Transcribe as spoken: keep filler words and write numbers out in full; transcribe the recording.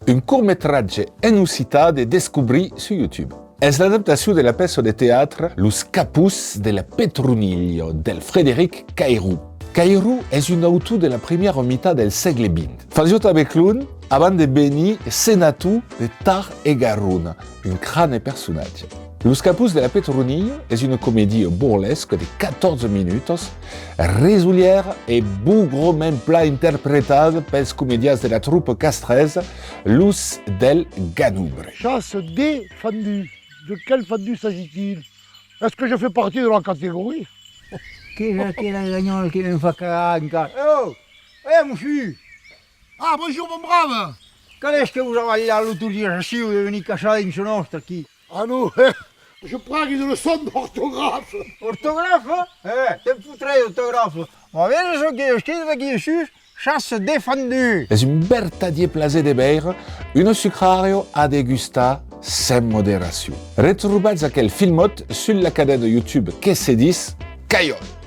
Un cortmetratge en occitan de descobrir sus YouTube. Es l'adaptacion de la pèça de teatre Los capons de la Petronilha del Frederic Cairou. Cairou es un autor de la primièra mitat del sègle vint. Fasiá tanben clown avant de venir senator de Tarn e Garona, un crane personatge. Los capons de la Petronilha es una comedia borlesca de catorze minutas, risolièra e bograment plan interpretada pels comedians de la tropa castresa, los del Ganobre. Chasse des fendus. De quel fendu s'agit-il ? Est-ce que je fais partie de la catégorie ? Qu'es aquela ganhòla que me'n fa cagar encara? Oh! Eh, mossur! Ah, bonjour, mon brave ! Qual es que vos a balhat l'autorizacion de venir caçar dins çò nòstre aquí? Ah non, eh, je prends une leçon d'orthographe. Ortographe? Eh, te'n fotràs d'ortographe. Vas veire çò qu'es escrit aquí dessús, chasse des fendus. Es un vertadièr plaser de veire una sucrària a degustar sens moderacion. Retrobatz aquel filmòt sus la cadena YouTube que se ditz Caiòt.